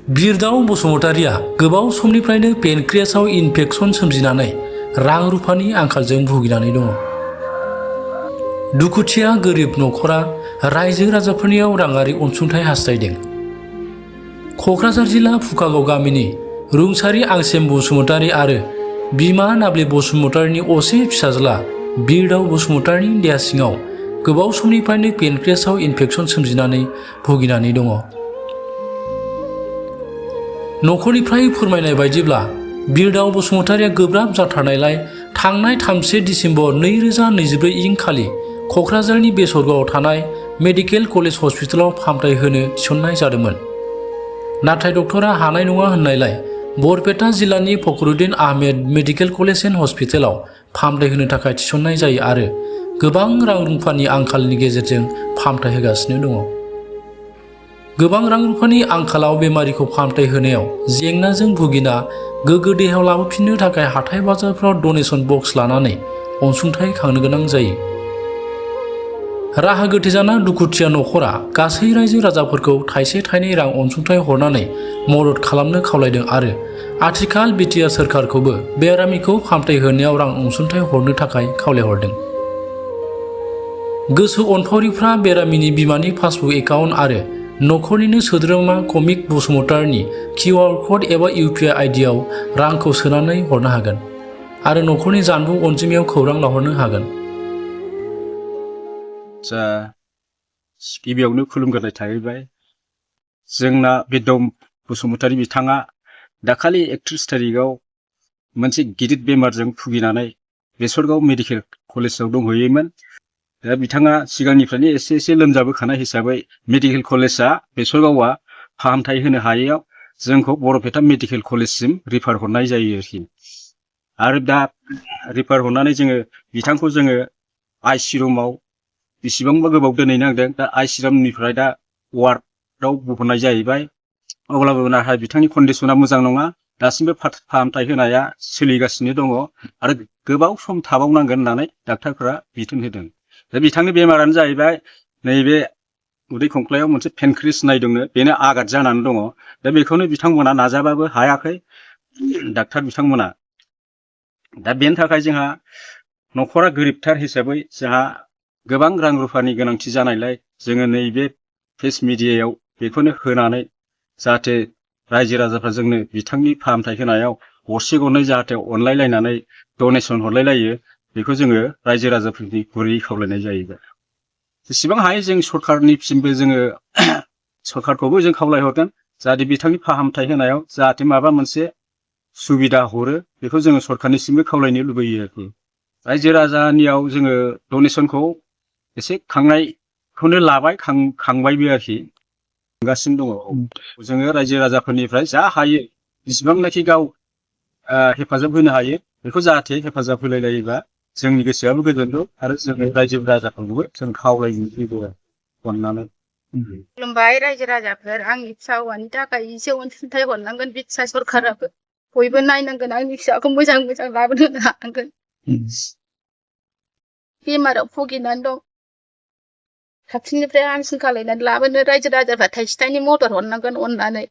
बिरदाव बसुमतारिया गोबाव समनिफ्रायनो पेनक्रियासआव इनफेक्शन सोमजिनानै रां रुफानि आंखालजों भुगिनानै दङ। दुखुथिया गोरिब नखरा रायजो राजाफोरनियाव राङारि अनसुंथाइ हास्थायदों। क'क्राझार जिल्ला फुकागाव गामिनि रुंसारि आंसेम बसुमतारि आरो बिमा नाब्ले बसुमतारिनि असे फिसाज्ला बिरदाव बसुमतारिनि देहा सिङाव गोबाव समनिफ्रायनो पेनक्रियासआव इनफेक्शन सोमजिनानै भुगिनानै दङ। नखरनिफ्राय फोरमायनाय बायदिब्ला बिरदाव बसुमतारिया गोब्राब जाथारनायलाय थांनाय 3 डिसेम्बर 2024 इं खालि क'क्राझारनि बेसरगावआव थानाय मेडिकेल कलेज हस्पिटालाव फाहामथाय होनो थिसननाय जादोंमोन। नाथाय डक्टरा हानाय नङा होननायलाय बरपेटा जिल्लानि Fakhruddin Ahmed medical college and हस्पिटालाव फाहामथाय होनो थाखाय थिसननाय जायो आरो गोबां रां रुफानि आंखालनि गेजेरजों फाहामथाय होगासिनो दङ। गोबां रां रुफानि आंखालाव बेमारिखौ फाहामथाय होनायाव जेंनाजों भुगिना गोग्गो देहायाव लाबोफिननो थाखाय हाथाय बाजारफ्राव डनेशन बक्स लानानै अनसुंथाइ खांनो गोनां जायो। राहा गोथे जाना दुखुथिया नखरा गासै रायजो राजाफोरखौ थाइसे थाइनै रां अनसुंथाइ हरनानै मदद खालामनो खावलायदों आरो आथिखाल बिटिआर सोरखारखौबो बेरामिखौ फाहामथाय होनायाव रां अनसुंथाइ हरनो थाखाय खावलायहरदों। गोसो अनफावरिफ्रा बेरामिनि बिमानि पासबुक एकाउन्ट आरो नखरनिनो सोद्रोमा कमिक बसुमतारिनि QR क'ड एबा UPI आइडियाव रांखौ सोनानै हरनो हागोन आरो नखरनि जानबुं अनजिमायाव खौरां लाहरनो हागोन। गिबियावनो खुलुमग्रोनाय थाहैबाय। जोंना बिरदाव बसुमतारि बिथाङा दाखालि 31 थारिखआव मोनसे गिदिर बेमारजों भुगिनानै बेसरगाव मेडिकेल कलेजाव दंहैयोमोन। दा बिथाङा सिगांनिफ्रायनो एसे लोमजाबोखानाय हिसाबै मेडिकेल कलेजआ बेसरगावआ फाहामथाय होनो हायैयाव जोंखौ बरपेटा मेडिकेल कलेजसिम रिफार हरनाय जायो आरो दा रिफार हरनानै बिथांखौ आइसि रुमाव बेसेबांबा गोबाव दोनहैनांदों। दा आइसि रुमनिफ्राय दा वार्डआव बहननाय जाहैबाय। अब्लाबो नाथाय बिथांनि कन्डिशना मोजां नङा। दासिमबो फाहामथाय होनाया सोलिगासिनो दङ आरो गोबाव सम थाबावनांगोन होननानै डाक्टारफोरा बिथोन होदों। दा बिथांनि बेमारानो जाहैबाय नैबे उदै खंख्लायाव मोनसे पेनक्रियास नायदोंनो, बेनो आघात जानानै दङ। दा बेखौनो बिथांमोना नाजाबाबो हायाखै डाक्टार बिथांमोना। दा बेनि थाखाय जोंहा नखरा गोरिबथार हिसाबै जोंहा गोबां रां रुफानि गोनांथि जानायलाय जोङो नैबे प्रेस मिडियायाव बेखौनो होनानै जाहाथे रायजो राजाफ्रा जोंनो बिथांनि फाहामथाय होनायाव गरसे गरनै जाहाथे अनलायलायनानै डनेशन हरलायलायो, बेखौ जोङो रायजो राजाफोरनि गुरै खावलायनाय जाहैबाय। जेसेबां हायो जों सरखारनिसिमबो सरखारखौबो जों खावलायहरगोन जाहाथे बिथांनि फाहामथाय होनायाव जाहाथे माबा मोनसे सुबिदा हरो, बेखौ जोङो सरखारनिसिमबो खावलायनो लुबैयो रायजो राजानियाव जोङो डनेशनखौ एसे खांनायखौनो लाबाय, खांबायबो खांगासिनो दङ। जोङो रायजो राजाफोरनिफ्राय जा हायो जेसेबांनाखि गाव हेफाजाब होनो हायो बेखौ जाहाथे हेफाजाब होलायलायोबा जोंनि गोसोआबो गोजोनगौ आरो जोङो रायजो राजाफोरखौबो जों खावलायनो अननानै। खुलुमबाय रायजो राजाफोर, आंनि फिसा हौवानि थाखाय एसे अनसुंथाइ हरनांगोन बे फिसा सरखाराबो। बयबो नायनांगोन, आंनि फिसाखौ मोजां लाबोनो हानांगोन। बेमाराव भुगिनानै दं। साबसिननिफ्राय हामसिन खालायनानै लाबोनो रायजो राजाफ्रा थाइसे थाइनै मदद हरनांगोन अननानै।